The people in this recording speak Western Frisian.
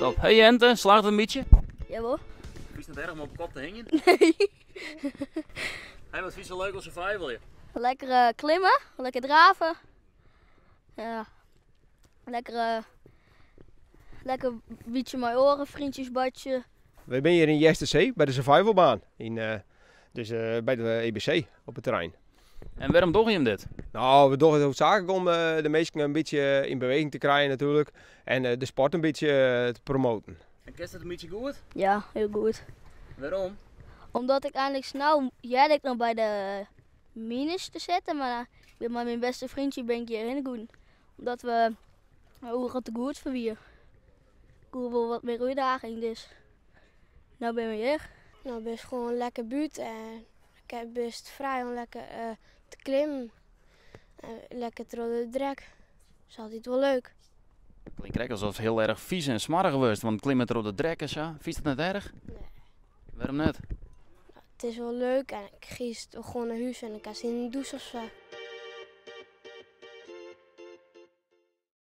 Top. Hey Jente, slagget it in bytsje? Jawol. Fynst it erch om op 'e kop te hingjen? Nee. Hey, wat fynst sa leuk oan survivalje? Lekker eh, klimme, lekker drave. Ja. Lekker, eh, lekker bytsje mei oare freontsjes boartsje. Wy binne hjir yn Eastersee by de survivalbaan. Yn, eh, dus eh, by de EBC op it terrein. En wêrom dogge jim dit? Nou, we dogge it hoofdzakelijk om eh, de minsken in bytsje yn beweging te krijen natuerlik. En eh, de sport in bytsje eh, te promoten. En kinst it in bytsje goed? Ja, hiel goed. Wêrom? Omdat ik eigenlik no hearde ik noch by de minus te sitten, mar ik bin mei myn bêste freontsje bin ik hjirhinne gien. Omdat we oeral te goed foar wie. Ik woe wol wat mear útdaging, dus no binne we hjir. No bist gewoan lekker bûten en ik ha bist frij om lekker eh, te klimmen. En lekker troch de drek. Dat is altyd wol leuk. Klinkt krekt alsof it hiel erch fiis en smoarch wurdst, want klimme troch de drek en sa. Fynst it net erch? Nee. Wêrom net? It is wol leuk en ik giest gewoan nei hûs en ik ha sin yn in dûs of sa.